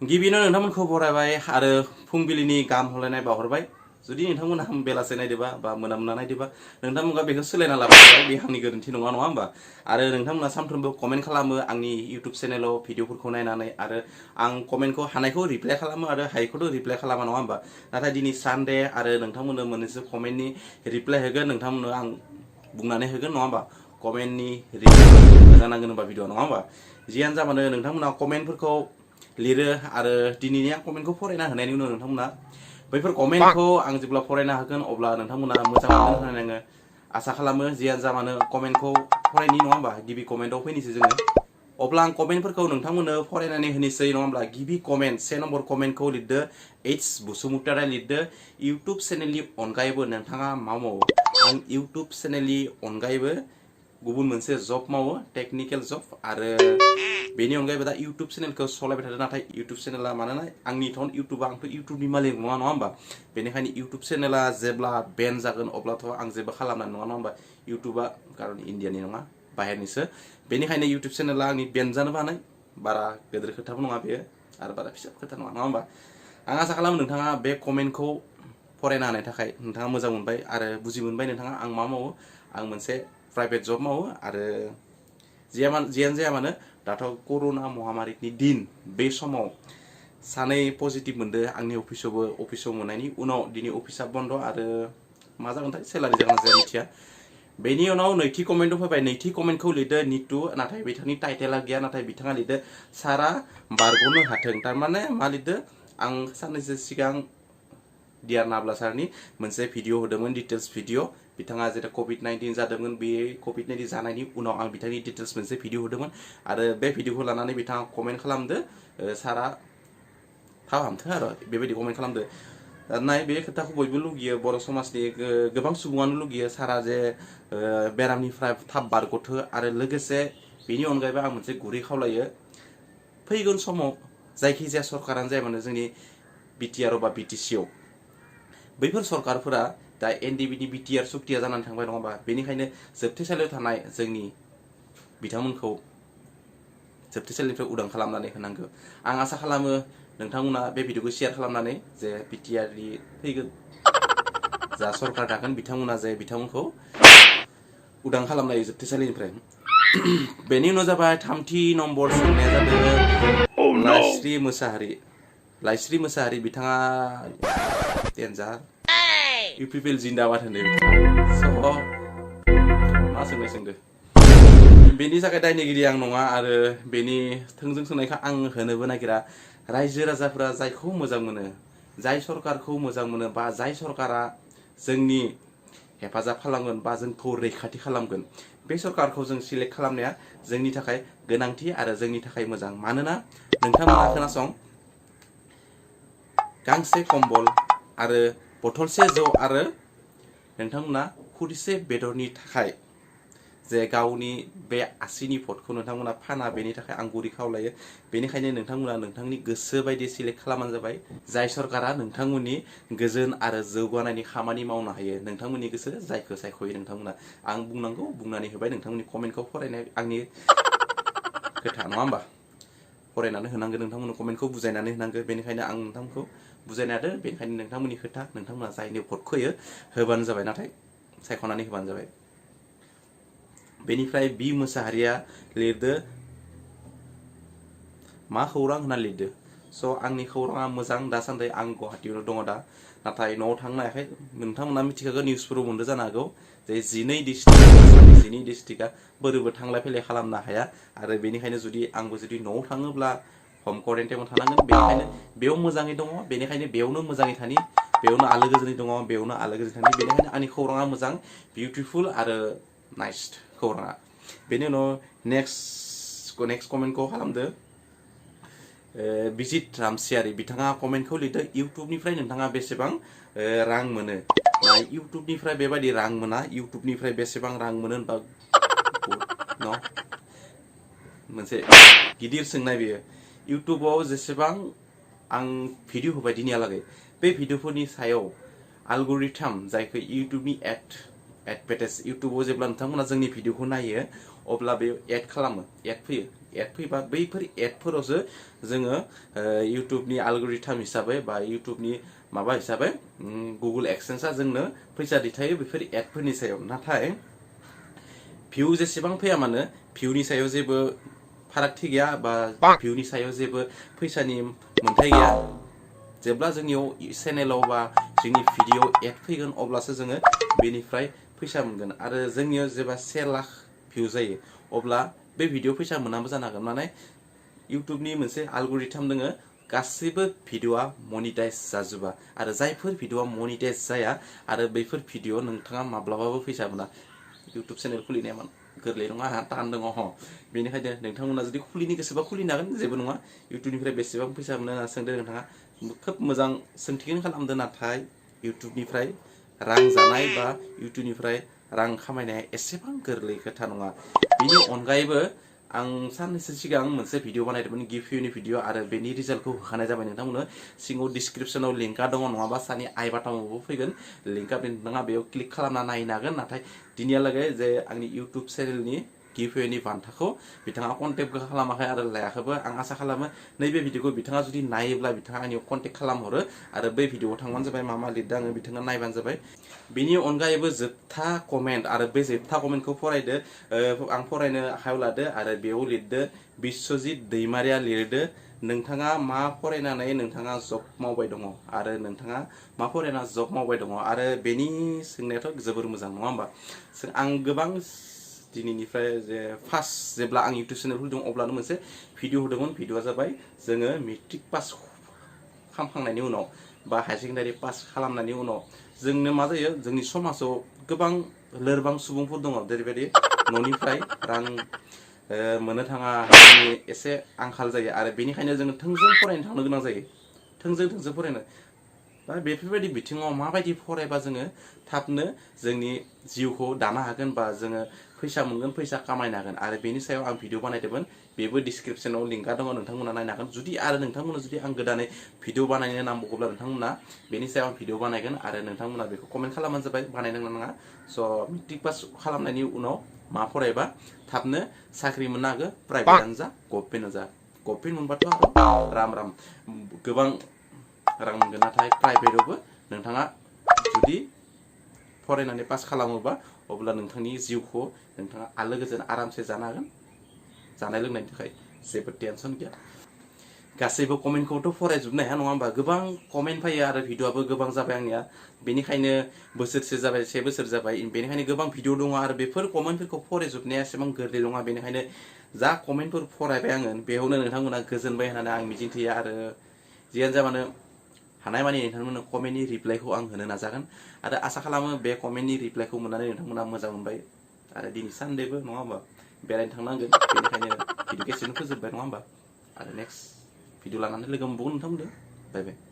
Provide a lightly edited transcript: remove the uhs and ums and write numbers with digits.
गिबिनो नोंथांमोनखौ बरायबाय आरो फुंबिलिनि गाहाम हामलायनाय बावहरबाय जुदि नोंथांमोना बेलासे नायदोबा बा मोना नायदोबा नोंथांमोना बेखौ सोलायना लाबाय बे आंनि गोरोन्थि नङा होमबा आरो नोंथांमोना सानफ्रोमबो कमेन्ट खालामो आंनि इउट्युब चेनेलाव भिडिअफोरखौ नायनानै आरो आं कमेन्टखौ हानायखौ रिप्लाइ खालामो आरो हायिखौथ' रिप्लाइ खालामा नङा होमबा नाथाय दिनै सानडे आरो नोंथांमोननो मोननैसो कमेन्टनि रिप्लाइ होगोन नोंथांमोननो आं बुंनानै होगोन नङा होमबा कमेन्टनि रिप्लाइ जानांगोन होनबा भिडिअ नङा होमबा जियानो जाबानो नोंथांमोना कमेन्टफोरखौ लिरो आरो दिनैनि आं कमेन्टखौ फरायना होनायनि उनाव नोंथांमोना बैफोर कमेन्टखौ आं जेब्ला फरायना होगोन अब्ला नोंथांमोना मोजां मोनगोन होननानै आङो आसा खालामो जियानो जाबानो कमेन्टखौ फरायनि नङा होमबा गिबि कमेन्टआव फैनोसै जोङो अब्ला आं कमेन्टफोरखौ नोंथांमोननो फरायनानै होनोसै नङा होमब्ला गिबि कमेन्ट 1 नम्बर कमेन्टखौ लिरदो एच बसुमतारी लिरदो इउट्युब चेनेलनि अनगायैबो नोंथाङा मा मावो आं इउट्युब चेनेलनि अनगायैबो गुबुन मोनसे जब मावो टेक्निकेल जब आरो बेनि अनगायैबो दा इउट्युब चेनेलखौ सलायबाय थादों नाथाय इउट्युब चेनेला मानोना आंनि इउट्युबा आंथ' इउट्युबनि मालिक नङा होमबा बेनिखायनो इउट्युब चेनेला जेब्ला बेन जागोन अब्लाथ' आं जेबो खालामनाय नङा होमबा इउट्युबा खारन इण्डियानि नङा बाहेरनिसो बेनिखायनो इउट्युब चेनेला आंनि बेन जानोबो हानाय बारा गेदेर खोथाबो नङा बेयो आरो बारा फिसा खोथा नङा होमबा आं आसा खालामो नोंथाङा बे कमेन्टखौ फरायना होनायनि थाखाय नोंथाङा मोजां मोनबाय आरो बुजि मोनबाय नोंथाङा आं मा मावो आं मोनसे प्राइभेट जब मावो आरो जियानो जाया मानो दाथ' कर'ना महामारिनि दिन बे समाव सानै पजिटिभ मोनदो आंनि अफिसाव मोननायनि उनाव दिनै अफिसा बन्द आरो मा जागोनथाय सेलारि जागोन जाया मिथिया बेनि उनाव नैथि कमेन्टआव फैबाय नैथि कमेन्टखौ लिरदो नितु नाथाय बिथांनि टाइटेला गैया नाथाय बिथाङा लिरदो सारा बारग'नो हाथों थारमाने मा लिरदो आं साननैसो सिगां डियार नाब्ला सारनि मोनसे भिडिअ होदोंमोन डिटेल्स भिडिअ बिथाङा जेरै कभिड-19 जादोंमोन बे कभिड-19 जानायनि उनाव आं बिथांनि डिटेल्स मोनसे भिडिअ होदोंमोन आरो बे भिडिअखौ लानानै बिथाङा कमेन्ट खालामदो सारा थाब हामथों आरो बेबायदि कमेन्ट खालामदो नाय बे खोथाखौ बयबो लुगैयो बर' समाजनि गोबां सुबुङानो लुगैयो सारा जे बेरामनिफ्राय थाब बारग'थो आरो लोगोसे बेनि अनगायैबो आं मोनसे गुरै खावलायो फैगोन समाव जायखिजाया सरकारानो जाया मानो जोंनि बिटिआर बा बिटिसिआव बैफोर सरकारफोरा दा एनडिबिनि बिटिआर सुक्तिया जानानै थांबाय नङा होमबा बेनिखायनो जोबथेसालियाव थानाय जोंनि बिथांमोनखौ जोबथेसालिनिफ्राय उदां खालामनानै होनांगौ आं आसा खालामो नोंथांमोना बे भिडिअखौ शेयार खालामनानै जे बिटिआरनि फैगोन जा सरकार थागोन बिथांमोना जे बिथांमोनखौ उदां खालामनाय जोबथेसालिनिफ्राय बेनि उनाव जाबाय थामथि नम्बर सोंनाया जादों लाइस्रि मोसाहारि बिथाङा डेन्जार इउपिपिएल जिन्दाबाद होनो बिथाङा मा सोंदो बेनि थाखाय दायनिगिरि आं नङा आरो बेनि थोंजों सोंनायखौ आं होनोबो नागिरा रायजो राजाफोरा जायखौ मोजां मोनो जाय सरकारखौ मोजां मोनो बा जाय सरकारा जोंनि हेफाजाब खालामगोन बा जोंखौ रैखाथि खालामगोन बे सरकारखौ जों सिलेक्ट खालामनाया जोंनि थाखाय गोनांथि आरो जोंनि थाखाय मोजां मानोना नोंथांमोना खोनासं गांसे कम्बल आरो बथलसे जौ आरो नोंथांमोना खुदिसे बेदरनि थाखाय जे गावनि बे आसिनि भटखौ नोंथांमोना फाना बेनि थाखाय आं गुरै खावलायो बेनिखायनो नोंथांमोना नोंथांनि गोसो बायदि सिलेक्ट खालामबानो जाबाय जाय सरकारा नोंथांमोननि गोजोन आरो जौगानायनि खामानि मावनो हायो नोंथांमोननि गोसो जायखौ सायख'यो नोंथांमोना आं बुंनांगौ बुंनानै होबाय नोंथांमोननि कमेन्टखौ फरायनाय आंनि खोथा नङा होमबा फरायनानै होनांगौ नोंथांमोननि कमेन्टखौ बुजायनानै होनांगौ बेनिखायनो आं नोंथांमोनखौ बुजायना होदो बेनिखायनो नोंथांमोननि खोथा नोंथांमोना जायनो भटखौ होयो होबानो जाबाय नाथाय सायख'नानै होबानो जाबाय बेनिफ्राय बि मोसाहारिया लिरदो मा खौरां होनना लिरदो स' आंनि खौराङा मोजां दासान्दि आं गुवाहाटीयावनो दङ दा नाथाय न'आव थांनो हायाखै नोंथांमोना मिथिखागौ निउसफोराव मोनदो जानो हागौ जे 12 डिस्ट्रिक्टआ बोरैबो थांलाय फैलाय खालामनो हाया आरो बेनिखायनो जुदि आंबो जुदि न'आव थाङोब्ला हम क्वारेन्टाइनाव थानांगोन बेनिखायनो बेयाव मोजाङै दङ बेनिखायनो बेयावनो मोजाङै थानि बेयावनो आलो गोजोनै दङ बेयावनो आलो गोजोनै थानि बेनिखायनो आंनि खौराङा मोजां बिउटिफुल आरो नाइस खौराङा बेनि उनाव नेक्स्ट कमेन्टखौ खालामदो बिजित रामसियारि बिथाङा कमेन्टखौ लिरदो इउट्युबनिफ्राय नोंथाङा बेसेबां रां मोनो ना इउट्युबनिफ्राय बेबायदि रां मोना इउट्युबनिफ्राय बेसेबां रां मोनो होनबा मोनसे गिदिर सोंनाय बेयो इउट्युबाव जेसेबां आं भिडिअ होबाय दिनैहालागै बे भिडिअफोरनि सायाव एलगरिथम जायखौ इउट्युबनि एडभार्टाइज इउट्युबाव जेब्ला नोंथांमोना जोंनि भिडिअखौ नायो अब्ला बे एड खालामो एड फैयो एड फैबा बैफोर एडफोरावसो जोङो इउटुबनि एलगरिथम हिसाबै बा इउटुबनि माबा हिसाबै गुगल एक्सेन्सआ जोंनो फैसा दैथायो बेफोर एडफोरनि सायाव नाथाय भिउ जेसेबां फैया मानो भिउनि सायाव जेबो फारागथि गैया बा भिउनि सायाव जेबो फैसानि मोन्थाय गैया जेब्ला जोंनियाव चेनेलाव बा जोंनि भिडिअ एड फैगोन अब्लासो जोङो बेनिफ्राय फैसा मोनगोन आरो जोंनियाव जेब्ला 1 लाख भिउ जायो अब्ला बे भिडिअ फैसा मोनाबो जानो हागोन माने इउटुबनि मोनसे एलगरिथम दोङो गासैबो भिडिअआ मनिटाइज जाजोबा आरो जायफोर भिडिअआ मनिटाइज जाया आरो बैफोर भिडिअ नोंथाङा माब्लाबाबो फैसा मोना इउटुब चेनेल खुलिनाया गोरलै नङा आंहा टान दङ बेनिखायनो नोंथांमोना जुदि खुलिनो गोसोबा खुलिनो हागोन जेबो नङा इउटुबनिफ्राय बेसेबां फैसा मोनो होनना सोंदों नोंथाङा खोब मोजां सोंथिखौनो खालामदों नाथाय इउटुबनिफ्राय रां जानाय बा इउटुबनिफ्राय रां खामायनाया एसेबां गोरलै खोथा नङा बेनि अनगायैबो आं साननैसो सिगां मोनसे भिडिअ बानायदोंमोन गिफ्ट इउनि भिडिअ आरो बेनि रिजाल्टखौ होखानाय जाबाय नोंथांमोननो सिङाव डिसक्रिपसनाव लिंकआ दङ नङाबा सानि आइ बाटनावबो फैगोन लिंकआ नोंथाङा बेयाव क्लिक खालामना नायनो हागोन नाथाय दिनैहालागै जे आंनि इउटुब चेनेलनि गिफ्ट इउनि बान्थाखौ बिथाङा कन्टेक्ट खालामाखै आरो लायाखैबो आं आसा खालामो नैबे भिडिअखौ बिथाङा जुदि नायोब्ला बिथाङा आंनियाव कन्टेक्ट खालामहरो आरो बै भिडिअआव थांबानो जाबाय मा मा लिरदों आङो बिथाङा नायबानो जाबाय बेनि अनगायैबो जोबथा कमेन्ट आरो बे जोबथा कमेन्टखौ फरायदो आं फरायनो आखायाव लादो आरो बेयाव लिरदो बिश्वजित दैमारिया लिरदो नोंथाङा मा फरायनानै नोंथाङा जब मावबाय दङ आरो नोंथाङा मा फरायना जब मावबाय दङ आरो बेनि सोंनायाथ' जोबोर मोजां नङा होमबा आं गोबां दिनैनिफ्राय जे फार्स्ट जेब्ला आं इउटुब चेनेल खुलिदों अब्लानो मोनसे भिडिअ होदोंमोन भिडिअआ जाबाय जोङो मेट्रिक पास खालामखांनायनि उनाव बा हायार सेकेन्डारि पास खालामनायनि उनाव जोंनो मा जायो जोंनि समाजाव गोबां लोरबां सुबुंफोर दङ जेरैबायदि न'निफ्राय रां मोननो थाङा एसे आंखाल जायो आरो बेनिखायनो जोङो थोंजों फरायनो थांनो गोनां जायो थोंजों फरायनो दा बेफोरबायदि बिथिङाव माबायदि फरायबा जोङो थाबनो जोंनि जिउखौ दानो हागोन बा जोङो फैसा मोनगोन फैसा खामायनो हागोन आरो बेनि सायाव आं भिडिअ बानायदोंमोन बेबो डिसक्रिपसनाव लिंकआ दङ नोंथांमोना नायनो हागोन जुदि आरो नोंथांमोना जुदि आं गोदानै भिडिअ बानायनो नांबावगौब्ला नोंथांमोना बेनि सायाव आं भिडिअ बानायगोन आरो नोंथांमोना बेखौ कमेन्ट खालामबानो जाबाय बानायनांगौ नङा स' मेट्रिक पास खालामनायनि उनाव मा फरायबा थाबनो साख्रि मोननो हागोन प्राइभेटआनो जा गभर्नमेन्टआनो जा गभर्नमेन्ट मोनबाथ' राम गोबां रां मोनगोन नाथाय प्राइभेटआवबो नोंथाङा जुदि फरायनानै पास खालामोबा अब्ला नोंथांनि जिउखौ नोंथाङा आलो गोजोन आरामसे जानो हागोन जानाय लोंनायनि थाखाय जेबो टेनसन गैया गासैबो कमेन्टखौथ' फरायजोबनो हाया नङा होमबा गोबां कमेन्ट फैयो आरो भिडिअआबो गोबां जाबाय आंनिया बेनिखायनो बोसोरसे जाबाय 1 बोसोर जाबाय बेनिखायनो गोबां भिडिअ दङ आरो बेफोर कमेन्टफोरखौ फरायजोबनाया एसेबां गोरलै नङा बेनिखायनो जा कमेन्टफोर फरायबाय आङो बेयावनो नोंथांमोना गोजोनबाय होननानै आं मिजिंथियो आरो जियानो जाबानो हानायमानि नोंथांमोननो कमेन्टनि रिप्लाइखौ आं होनो नाजागोन आरो आसा खालामो बे कमेन्टनि रिप्लाइखौ मोननानै नोंथांमोना मोजां मोनबाय आरो दिनै सानडेबो नङा होमबा बेरायनो थांनांगोन बेनिखायनो भिडिअ एसेनो फोजोबबाय नङा होमबा आरो नेक्स्ट भिडिअ लानानै लोगो मोनबावगोन नोंथांमोनजों बाय बाय